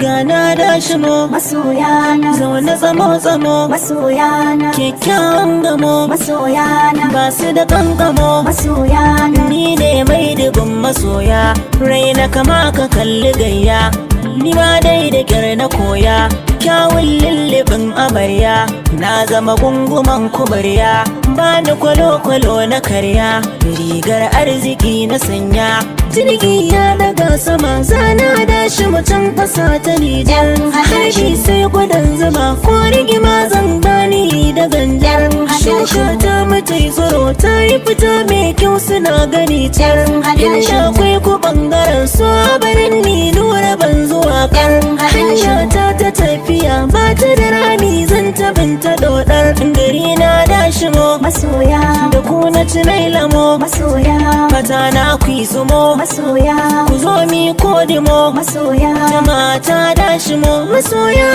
Gana da shimo. Masoyana. Zaune tsamo tsamo. Masoyana. Kyakkyawan gamo. Masoyana. Ba su da kankamo. Masoyana. Ni ne mai dubin masoya. Raina kama ka kalli gayya. Ni ma dai da kyar na koya. Kyawun lullubin amarya. Na zama gunguman kubarya. Ba ni kwalo-kwalo na karya. Rigar arziki na sanya. Jirgi ya daga sama zana da shi mutum ƙasa ta Nijar. Harshe sai gudan zuma ko rigima zan bani da ganjar. Shuka ta mace tsoro ta yi fita mai kyau suna gani car. Inda akwai ku bangaren su a barin ni nura ban zuwa kar. Hanya ta ta tafiya ba ta da rami zan ta binta dodar. Gari na dashimo. Masoya. Da ku na ci nai lamo. Masoya. Fata na ku yi sumo. Masoya. Ku zo mi kodimo. Masoya. Mata dashimo masoya.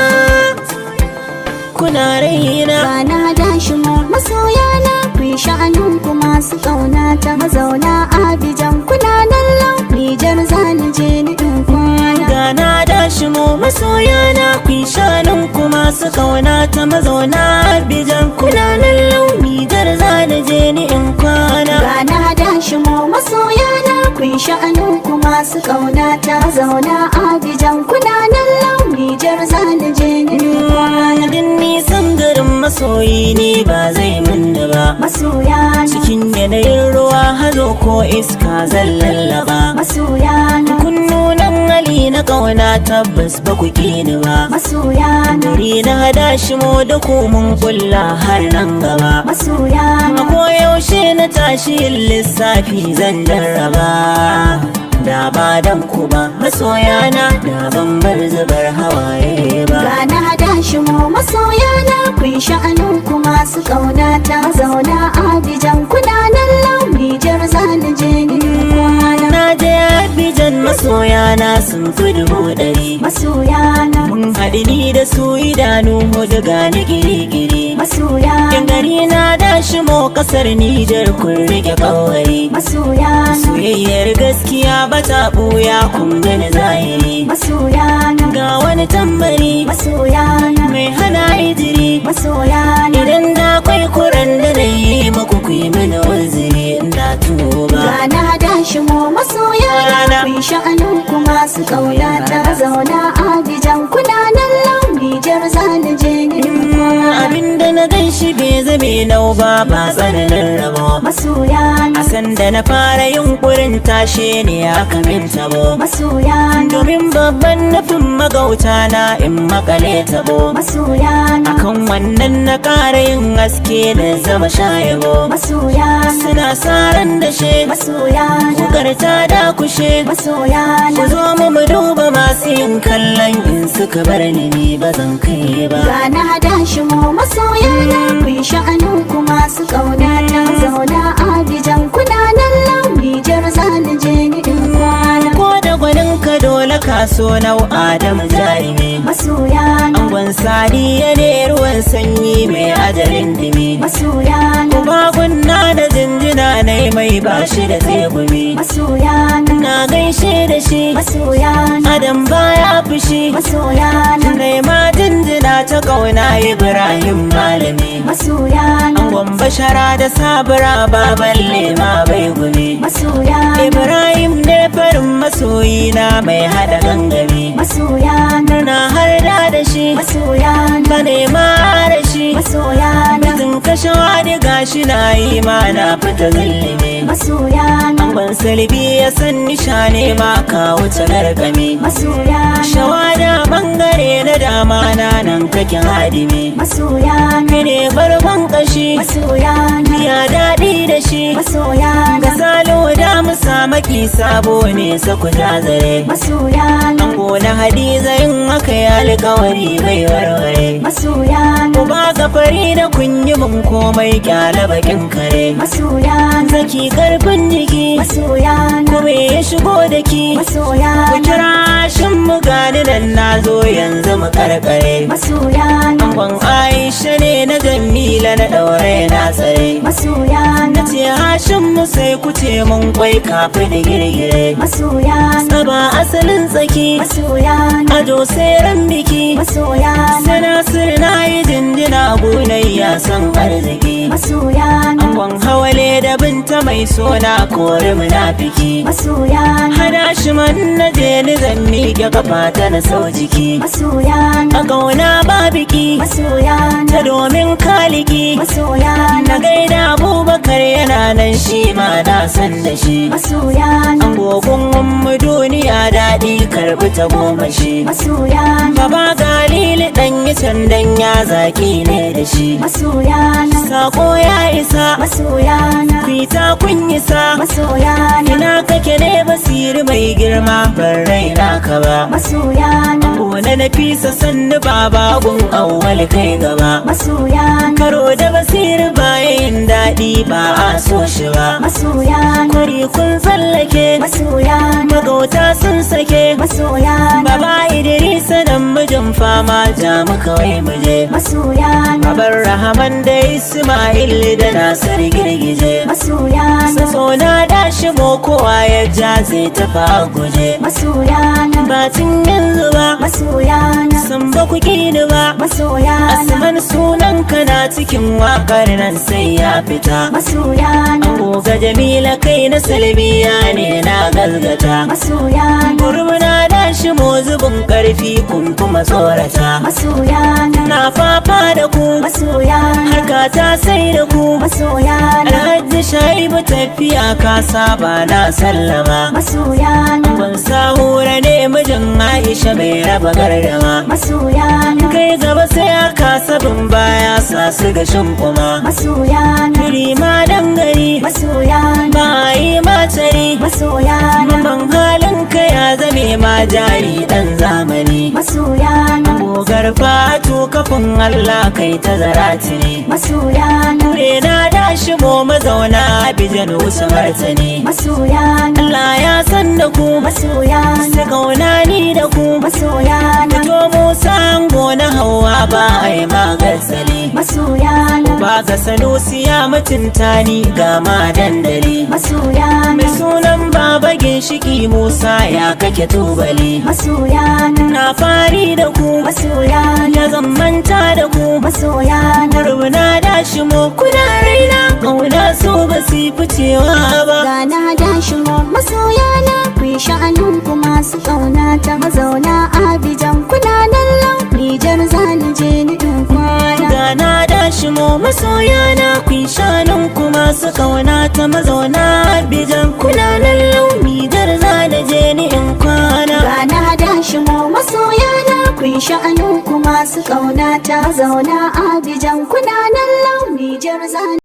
Kuna raina. Rana dashi mu masoyana, ku yi sha'anin ku masu ƙauna ta mazauna Abijan, kuna nan lau Nijar zani je ni in kwana. Gana dashimo masoya na, ku yi shanun ku masu kauna ta mazauna Abijan, kuna nan launi jar zana je ni in kwana. Rana dashi mu masoyana, ku yi sha'anin ku masu ƙauna ta mazauna Abijan, kuna nan lau Nijar zani je ni in kwana. Din nisan garin masoyi ne ba zai munna ba. Masoyana. Cikin yanayin ruwa, hazo ko iska zan lallaba. Masoyana. Kunnunan hali na kauna, tabbas ba ku ni ba. Masoyana. Gari na hada shi mu da ku mun kulla har nan gaba. Masoyana. A koyaushe na tashi yin lissafi zan jarraba. Da ba dan ku ba masoyana, da ban bar zubar hawaye ba. Gana hada shi mu masoyana, ku yi sha'anin ku masu ƙauna ta mazauna Abijan, kuna nan lau Nijar zani je ni in kwana. Na je Abijan, masoyana sun fi 100,000. Masoyana. Mun haɗu ni da su idanu hudu gani giri-giri. Masoyana. Yan gari na dashi mo kasar Nijar, kun rike kawai. Masoyana. Soyayyar gaskiya ba ta ɓuya, kun gani zahiri. Masoyana. Ga wani tambari. Masoyana. Mai hana ijiri. Masoyana. Idan da kwai kuran da na yi muku, ku yi mini uzuri na tuba. Gana hada shi mu masoyana, ku yi sha'anin ku masu ƙauna ta mazauna Abijan, kuna nan lau Nijar zani je ni in kwana. Abinda na gan shi bai zame nau ba, ba tsananin rabo. Masoyana. A sanda na fara yunkurin tashe ne aka min tabo. Masoyana. Domin babban nufin magauta na in makale tabo. Masoyana. Akan wannan na ƙara yin haske na zama shayabo. Masoyana. Suna saran da she. Masoyana. Kukar ta dakushe. Masoyana. Ku zo mu mu duba masu yin kallon, in suka bar ni, ni ba zan kai ba. Gana hada shi mu masoyana, ku yi sha'anin ku masu ƙauna ta zauna Abijan, kuna nan lau Nijar zani je ni in kwana. Ko da gwanin ka dole kaso nau Adamu jarumi. Masoyana. Angon sadiya ne ruwan sanyi mai ajalin dimi. Masoyana. Uba gunna da jinjina na mai bashi da tsegumi. Masoyana. Na gaishe da shi. Masoyana. Adam baya fushi. Masoyana. Nai ma jinjina ta kauna, Ibrahim malami. Masoyana. Angon bashara da sabura, baban lema bai gumi. Masoyana. Ibrahim ne farin masoyina mai hada gangami. Masoyana. Na har da shi. Masoyana. Ba nema da shi. Masoyana. Mutum kashe wani gashi na yi ma na fita zulumi. Masoyana. Angon salbi ya san nishane ma ka wuce gargami. Masoyana. Shawada bangare na dama na nan kake hadimi. Masoyana. Kai ne bargon kashi. Masoyana. Ya daɗi da shi. Masoyana. Ga salo da musa maki sabo ne saku jazare. Masoyana. Ango na Hadiza, in aka yi alkawari bai warware. Masoyana. Uba ga fari da kun yi mun komai, kyala bakin kare. Masoyana. Zaki karfin jiki. Masoyana. Kome ya shigo da ki. Ku Masoyana. kira shin mu gani nan na zo yanzu mu karkare. Masoyana. Angon Aisha ne na Jamila na daure na tsare. Masoyana. Na ce Hashim. mu sai ku ce mun kwai kafin girgire. Masoyana. Tsaba asalin tsaki. Masoyana. Ado sai ran biki. Masoyana. Sanasir na yi jinjina gunayya san arziki. Masoyana. Angon hawale da binta mai sona kori munafiki. Masoyana. Hada shi man na je ni zan miƙe kafa ta na sau jiki. Masoyana. A kauna ba biki. Masoyana. Ta domin kaliki. Masoyana. Na gaida Abubakar yana nan shi ma na san da shi. Masoyana. Angogon mu duniya daɗi karɓi ta goma shi. Masoyana. Baba Galili ɗan yi candan ya zaki ne da shi. Masoyana. Sako ya isa. Masoyana. Kwita kun isa. Masoyana. Ina kake ne Basiri mai girma ban raina ka ba. Masoyana. Gona na fisa sannu baba gun awwal kai gaba. Masoyana. Karo da Basiri bayan daɗi ba a so shi ba. Masoyana. Kwari kun tsallake. Masoyana. Magauta sun sake. Masoyana. Baba Idrisa dan mijin fama ja mu kawai muje. Masoyana. Babar Rahaman da Ismail da Nasir girgije. Masoyana. Sassona da shigo kowa ya ja zai tafi a guje. Masoyana. Batun yanzu ba. Masoyana. San ba ku ni ba. Masoyana. Asman sunan kana cikin wakar nan sai ya fita. Masoyana. Goga Jamila kai na Salbiya ne na gazgata. Masoyana. Gurmuna da shi mo zubin karfi kun kuma tsorata. Masoyana. Na fafa da ku. Masoyana. Harka ta sai da ku. Masoyana. Alhaji Shaibu tafiya ka saba na sallama. Masoyana. Ban sahura ne mijin Aisha bai raba gardama. Masoyana. Kai gaba sai aka sabin baya sa su gashin kuma. Masoyana. Turi ma dangari. Masoyana. Ba yi matari. Masoyana. Mamman halin ka ya zame ma jari dan zamani. Masoyana. Gogar fatu kafin Allah kai ta zarati ne. Masoyana. Kure na dashi mo mazauna Abijan wasu martani. Masoyana. Allah ya san da ku. Masoyana. Su kauna ni da ku. Masoyana. Fito Musa ango na Hauwa ba a yi magatsali. Masoyana. Ba ga Sanusi ya mutunta ni ga ma dandali. Masoyana. Mai sunan baba ginshiki Musa ya kake tubali. Masoyana. Na fari da ku. Masoyana. Ya zammanta da ku. Masoyana. Rubuna da shi mo kuna raina. Kauna so ba su ficewa ba. Gana da shi masoyana, ku yi sha'anin ku masu ƙauna ta mazauna Abijan kuna nan lau Nijar zani je ni in kwana. Gana da shi mo masoyana ku yi shanun ku masu kauna ta mazauna Abijan kuna nan launi jar za da je ni in kwana. Gana da shi masoyana, ku yi sha'anin ku masu ƙauna ta mazauna Abijan kuna nan lau Nijar zani.